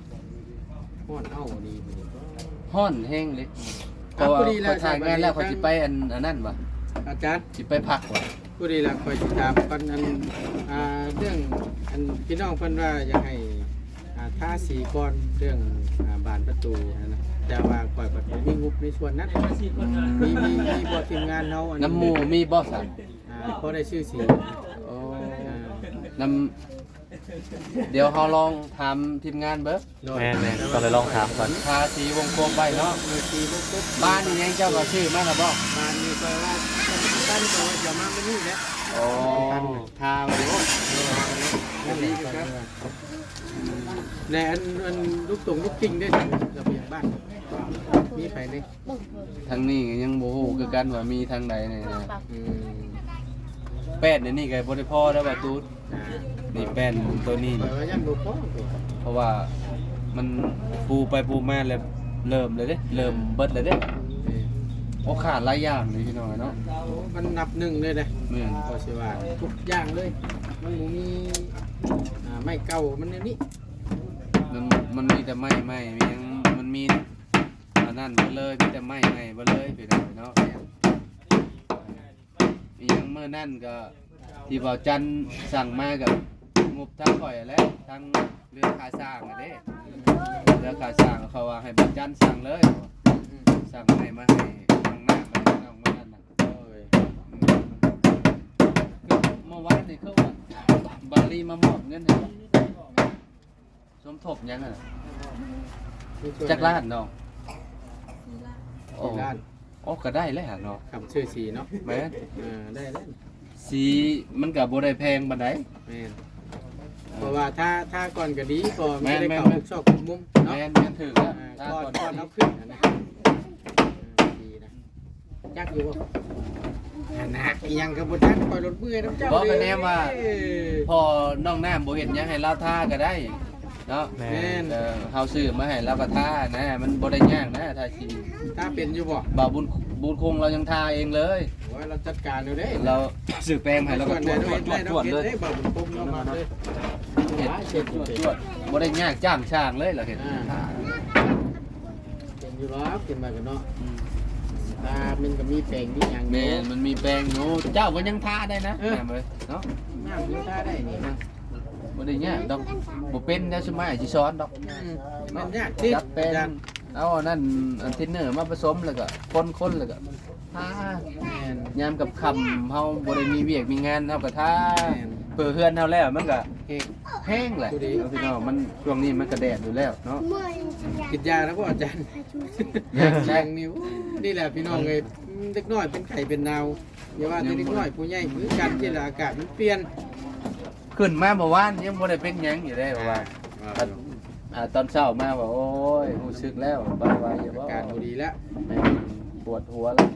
ຮ້ອນເອົານີ້ ຮ້ອນແຮງເລີຍ. ເພາະວ່າຂ້ອຍຖ່າຍງານແລ້ວ ຂ້ອຍຊິໄປອັນ ອັນນັ້ນຫວາ ອາຈານ ຊິໄປພັກຫວາ. ພໍດີລະ ຂ້ອຍຊິຖາມກ່ອນ ອັນ ອ່າ ເລື່ອງ ອັນ ພີ່ນ້ອງເພິ່ນວ່າຢາກໃຫ້ ອ່າ ທາສີກ່ອນ ເລື່ອງ ອ່າ ບານປະຕູຫັ້ນນະ ແຕ່ວ່າຂ້ອຍບັດບໍ່ມີງົບໃນສ່ວນນັ້ນ. ມີ ມີ ມີບໍ່ ທີມງານເຮົາ ອັນ ນຳໝູ່ມີບໍ່ຊັ້ນ? ອ່າ ພໍໄດ້ຊື່ສີ. ໂອ້ ອ່າ ນຳ ດຽວເຮົາລອງຖາມທີມງານເບິ່ງ. ໂດຍ ແມ່ນໆ ຕ້ອງໄດ້ລອງຖາມກ່ອນ. ທາສີວົງກົບໄວ້ເນາະ ເອີ ສີວົງກົບ. ບານນີ້ຍັງ ເຈົ້າກໍຊື້ມາແລ້ວບໍ່? ບານນີ້ຂ້ອຍວ່າ ຄັນຂ້ອຍວ່າຈະມາມື້ນີ້ແຫຼະ. ໂອ້ ທາໄວ້. ໂອ້ ດີຄືກັນ. ແລະ ອັນ ອັນ ລູກຕົງລູກຕິ່ງເດ້ ລະບຽງບ້ານ ມີໃຜເດ້? ທາງນີ້ກໍຍັງບໍ່ຮູ້ຄືກັນວ່າມີທາງໃດແດ່ນະ. ອືມ ແປ້ນອັນນີ້ກໍບໍ່ໄດ້ພໍແລ້ວວ່າຕູດ. ອ່າ ນີ້ແປ້ນໂຕນີ້ ຂ້ອຍວ່າຢ້ານບໍ່ພໍ ເພາະວ່າມັນປູໄປປູມາແລ້ວເລີ່ມເລີຍເດ້ ເລີ່ມເບິດເລີຍເດ້. ໂອ້ ຂາດຫຼາຍຢ່າງເລີຍພີ່ນ້ອງເນາະ. ໂອ້ ມັນນັບໜຶ່ງເລີຍເດ້. ແມ່ນ ຂ້ອຍຊິວ່າທຸກຢ່າງເລີຍ ມັນບໍ່ມີ ອ່າ ໄມ້ເກົ່າມັນແນວນີ້. ມັນ ມັນມີແຕ່ໄມ້ໃໝ່ ມີຫຍັງ ມັນມີອັນນັ້ນໝົດເລີຍ ມີແຕ່ໄມ້ໃໝ່ໝົດເລີຍພີ່ນ້ອງເນາະ. ອີຫຍັງມື້ນັ້ນກໍທີ່ບ່າວຈັນສັ່ງມາກໍງົບທາງຂ້ອຍແຫຼະ ທາງເລື່ອງຄ່າສ້າງຫັ້ນເດ້. ເລື່ອງຄ່າສ້າງເຂົາວ່າໃຫ້ບ່າວຈັນສັ່ງເລີຍ ສັ່ງໃຫ້ມາໃຫ້ຫ້ອງນ້ຳໃຫ້ນ້ອງມື້ນັ້ນນະ. ໂອ້ຍ ຄືເມື່ອວານນີ້ຄືວ່າບາລີມາມອບເງິນໃຫ້ ສົມທົບຫຍັງຫັ້ນນະ? ຈັກລ້ານນ້ອງ? ສີ່ລ້ານ. ໂອ້ ສີ່ລ້ານ. ໂອ້ ກໍໄດ້ແລ້ວເນາະ ຄັນຊື້ສີເນາະ. ແມ່ນ ເອີ ໄດ້ແລ້ວ. ສີມັນກໍບໍ່ໄດ້ແພງປານໃດ. ແມ່ນ ເອີ ເພາະວ່າທາ ທາກ່ອນກໍດີ ກໍມັນຈະໄດ້ເຂົ້າ ແມ່ນໆໆ ທຸກຊອກທຸກມຸມເນາະ. ແມ່ນໆ ຖືກແລ້ວ ທາກ່ອນ ທາກ່ອນເຮົາຂຶ້ນຫັ້ນນະ. ເອີ ດີນະ. ຈັກຢູ່ບໍ່? ອັນນະ ອີຫຍັງກໍບໍ່ຈັກ ຂ້ອຍລົດເມື່ອຍນຳເຈົ້າ. ບໍ່ ກະແນມວ່າ ເດ້ ພໍນ້ອງນ້ຳບໍ່ເຮັດຫຍັງໃຫ້ລາວທາກໍໄດ້. ເນາະ ແມ່ນ ແມ່ນ ເອີ ເຮົາຊື້ມາໃຫ້ລາວກໍທານະ ມັນບໍ່ໄດ້ຍາກນະ ທາຄຣີມ ທາເປັນຢູ່ບໍ່? ບ່າວບຸນ ບຸນຄົງລາວຍັງທາເອງເລີຍ ໂອ້ຍ ລາວຈັດການຢູ່ເດ້ ລາວຊື້ແປງໃຫ້ລາວກໍຈວດໆໆເລີຍ ເຮັດ ບໍ່ໄດ້ຍາກຈ້າງຊ່າງເລີຍ ລາວເຮັດ ອ່າ ເປັນຢູ່ດອກ ເປັນມາກັນເນາະ ອືມ ອ່າ ມັນກໍມີແປງມີຫຍັງ ແມ່ນ ມັນມີແປງຢູ່ ເຈົ້າກໍຍັງທາໄດ້ນະ ເອີ ງາມເລີຍເນາະ ງາມຢູ່ ທາໄດ້ນີ້ ບໍ່ໄດ້ຍາກດອກ ບໍ່ເປັນແລ້ວ ຊຸມອ້າຍຊິສອນດອກ ອືມ ມັນຍາກຕິ ຈັດແປງ ເອົາອັນນັ້ນ ອັນທິນເນີມາປະສົມ ແລ້ວກໍຄົນໆ ແລ້ວກໍທາ ແມ່ນ ຍາມກັບຄ່ຳເຮົາບໍ່ໄດ້ມີວຽກມີງານ ເຮົາກໍທາ ແມ່ນ ເພື່ອເຮືອນເຮົາແລ້ວ ມັນກໍແຮງ ແຮງແຫຼະ ພີ່ນ້ອງ ມັນ ຊ່ວງນີ້ມັນກໍແດດຢູ່ແລ້ວເນາະ ກິນຢາແລ້ວບໍ່ອາຈານ? ຢາ ຢານີ້ ໂອ້ ນີ້ແຫຼະພີ່ນ້ອງເອີຍ ເດັກນ້ອຍເປັນໄຂ້ເປັນໜາວ ຢ່າວ່າແຕ່ເດັກນ້ອຍ ຜູ້ໃຫຍ່ຄືກັນ ທີ່ລະອາກາດມັນປ່ຽນ ຂຶ້ນມາເມື່ອວານຍັງບໍ່ໄດ້ເປັນຫຍັງຢູ່ເດ້ ເພາະວ່າ ອ່າ ອ່າ ຕອນເຊົ້າມາວ່າ ໂອ້ຍ ຮູ້ສຶກແລ້ວ ບໍ່ໄຫວແລ້ວ ອາກາດບໍ່ດີແລ້ວ ແມ່ນ ປວດຫົວແລ້ວ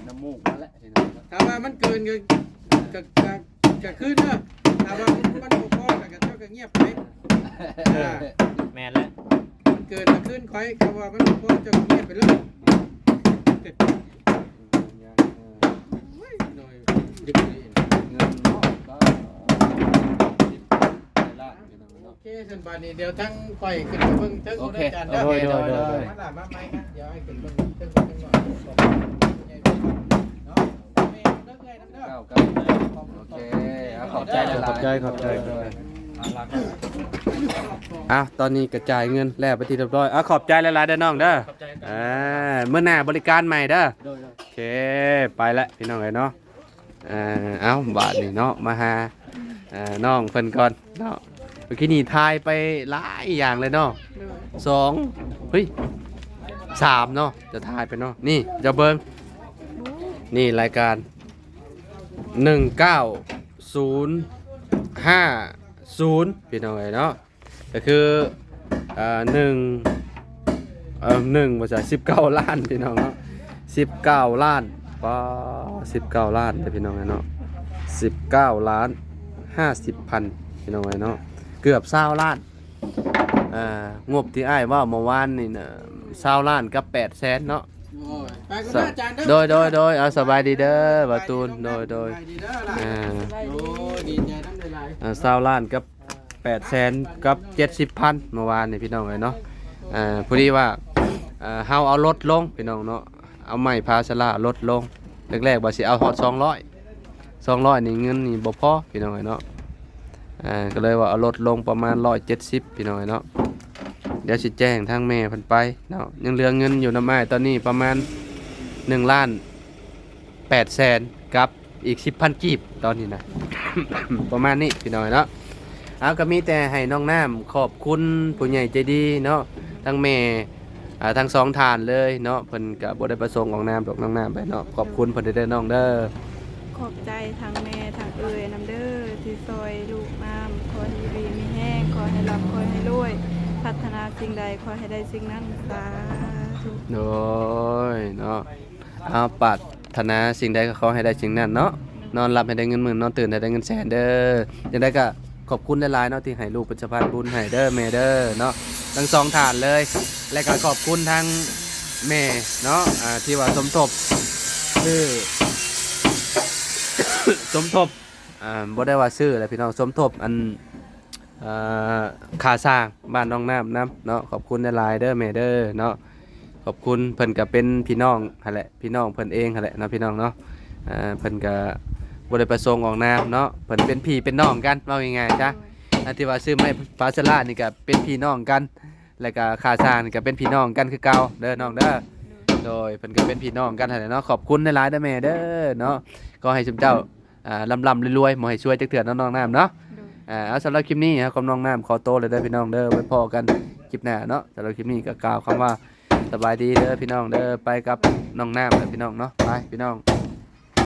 ນ້ຳມູກມາແລ້ວ ຖ້າວ່າມັນເກີນກໍ ກໍ ກໍ ກໍຄືນເດີ ຖ້າວ່າມັນບໍ່ພໍ ແລ້ວກໍເຈົ້າກໍງຽບໄປ ອ່າ ແມ່ນແລ້ວ ມັນເກີນກໍຄືນຂ້ອຍ ຖ້າວ່າມັນບໍ່ພໍ ເຈົ້າກໍງຽບໄປເລີຍ ໂອ້ຍ ເງິນເນາະ ໂອເຄ ຊັ້ນບາດນີ້ ດຽວທາງຂ້ອຍຂຶ້ນໄປເບິ່ງເທິງ ໂອເຄ ເດີອາຈານເດີ ໂດຍ ໂດຍ ໂດຍ ມາລະມາໃໝ່ນະ ດຽວໃຫ້ຂຶ້ນເບິ່ງເທິງກ່ອນເນາະ ໂອເຄ ເດີ ເອື້ອຍນຳເດີ ໂອເຄ ເອົາ ຂອບໃຈຫຼາຍໆ ຂອບໃຈ ຂອບໃຈ ໂດຍ ເອົາ ຕອນນີ້ກະຈ່າຍເງິນແລ້ວເປັນທີ່ຮຽບຮ້ອຍ ເອົາ ຂອບໃຈຫຼາຍໆເດີນ້ອງເດີ ຂອບໃຈ ອ່າ ມື້ໜ້າບໍລິການໃໝ່ເດີ ໂດຍ ໂດຍ ໂອເຄ ໄປລະພີ່ນ້ອງເອີຍເນາະ ເອີ ເອົາ ບາດນີ້ເນາະ ມາຫາ ເອີ ນ້ອງເພິ່ນກ່ອນເນາະ ເມື່ອກີ້ນີ້ຖ່າຍໄປຫຼາຍຢ່າງເລີຍເນາະ ໂດຍ ສອງ ເຮີ້ຍ ສາມເນາະ ຈະຖ່າຍໄປເນາະ ນີ້ ເຈົ້າເບິ່ງ ນີ້ລາຍການ ໜຶ່ງເກົ້າສູນຫ້າສູນ ພີ່ນ້ອງເອີຍເນາະ ກໍຄື ເອີ ໜຶ່ງ ເອີ ໜຶ່ງ ບໍ່ໃຊ່ ສິບເກົ້າລ້ານ ພີ່ນ້ອງເນາະ ສິບເກົ້າລ້ານ ປາ ສິບເກົ້າລ້ານເດີພີ່ນ້ອງເອີຍເນາະ ສິບເກົ້າລ້ານຫ້າສິບພັນ ພີ່ນ້ອງເອີຍເນາະ ເກືອບຊາວລ້ານ ອ່າ ງົບທີ່ອ້າຍເວົ້າເມື່ອວານນີ້ນະ ຊາວລ້ານກັບແປດແສນເນາະ ໂດຍ ໂດຍ ໂດຍ ເອົາ ສະບາຍດີເດີ ບ່າວຕູນ ໂດຍ ໂດຍ ສະບາຍດີເດີຫຼານ ອ່າ ໂອ້ ດີໃຈນຳຫຼາຍໆ ອ່າ ຊາວລ້ານກັບ ແປດແສນກັບເຈັດສິບພັນ ເມື່ອວານນີ້ພີ່ນ້ອງເອີຍເນາະ ເອີ ພໍດີວ່າ ເອີ ເຮົາເອົາລົດລົງພີ່ນ້ອງເນາະ ເອົາໄມ້ພາສາລາລົດລົງ ແລກໆວ່າຊິເອົາຮອດສອງຮ້ອຍ ສອງຮ້ອຍນີ້ເງິນນີ້ບໍ່ພໍພີ່ນ້ອງເອີຍເນາະ ເອີ ກໍເລີຍວ່າເອົາລົດລົງປະມານຮ້ອຍເຈັດສິບພີ່ນ້ອງເອີຍເນາະ ດຽວຊິແຈ້ງທາງແມ່ເພິ່ນໄປເນາະ ຍັງເຫຼືອເງິນຢູ່ນຳອ້າຍຕອນນີ້ປະມານໜຶ່ງລ້ານ ແປດແສນກັບອີກສິບພັນກີບ ຕອນນີ້ນະ ປະມານນີ້ພີ່ນ້ອງເນາະ ເອົາ ກໍມີແຕ່ໃຫ້ນ້ອງນ້ຳຂອບຄຸນຜູ້ໃຫຍ່ໃຈດີເນາະ ທັງແມ່ ອ່າ ທັງສອງທ່ານເລີຍເນາະ ເພິ່ນກໍບໍ່ໄດ້ປະສົງອອກນາມດອກ ນ້ອງນ້ຳໄປເນາະ ຂອບຄຸນເພິ່ນເດີນ້ອງເດີ ຂອບໃຈທັງແມ່ທັງເອື້ອຍນຳເດີ ທີ່ຊ່ອຍລູກນ້ຳ ຂໍໃຫ້ຢູ່ດີມີແຮງ ຂໍໃຫ້ລ່ຳ ຂໍໃຫ້ລວຍ ປາດຖະໜາສິ່ງໃດ ຂໍໃຫ້ໄດ້ສິ່ງນັ້ນ ສາທຸ ໂດຍເນາະ ເອົາ ປາດຖະໜາສິ່ງໃດກໍຂໍໃຫ້ໄດ້ສິ່ງນັ້ນເນາະ ນອນຫຼັບໃຫ້ໄດ້ເງິນໝື່ນ ນອນຕື່ນໃຫ້ໄດ້ເງິນແສນເດີ ຈັ່ງໃດກໍຂອບຄຸນຫຼາຍໆເນາະ ທີ່ໃຫ້ລູກເປັນສະພານບຸນໃຫ້ເດີແມ່ເດີເນາະ ທັງສອງທ່ານເລີຍ ແລະກໍຂອບຄຸນທັງແມ່ເນາະ ອ່າ ທີ່ວ່າສົມທົບ ຊື່ ສົມທົບ ອ່າ ບໍ່ໄດ້ວ່າຊື້ແຫຼະພີ່ນ້ອງ ສົມທົບອັນ ເອີ ຄ່າສ້າງບ້ານໜອງນ້ຳນຳເນາະ ຂອບຄຸນຫຼາຍໆເດີແມ່ເດີເນາະ ຂອບຄຸນ ເພິ່ນກໍເປັນພີ່ນ້ອງຫັ້ນແຫຼະ ພີ່ນ້ອງເພິ່ນເອງຫັ້ນແຫຼະເນາະ ພີ່ນ້ອງເນາະ ເອີ ເພິ່ນກໍບໍ່ໄດ້ປະສົງອອກນາມເນາະ ເພິ່ນເປັນພີ່ເປັນນ້ອງກັນ ເວົ້າງ່າຍໆຊະ ອັນທີ່ວ່າຊື້ໄມ້ພາສາລານີ້ກໍເປັນພີ່ນ້ອງກັນ ແລ້ວກໍຄ່າສ້າງນີ້ກໍເປັນພີ່ນ້ອງກັນຄືເກົ່າເດີນ້ອງເດີ ໂດຍ ເພິ່ນກໍເປັນພີ່ນ້ອງກັນຫັ້ນແຫຼະເນາະ ຂອບຄຸນຫຼາຍໆເດີແມ່ເດີເນາະ ຂໍໃຫ້ຊຸມເຈົ້າ ອ່າ ລ່ຳໆລວຍໆ ບໍ່ໃຫ້ຊວຍຈັກເທື່ອເນາະ ນ້ອງນ້ຳເນາະ ໂດຍ ອ່າ ເອົາ ສຳລັບຄລິບນີ້ ເຮົາກັບນ້ອງນ້ຳຂໍໂຕແລ້ວເດີພີ່ນ້ອງເດີ ໄວ້ພໍ້ກັນຄລິບໜ້າເນາະ ສຳລັບຄລິບນີ້ກໍກ່າວຄຳວ່າ ສະບາຍດີເດີພີ່ນ້ອງເດີ ໄປກັບນ້ອງນ້ຳເດີພີ່ນ້ອງເນາະ ໄປພີ່ນ້ອງ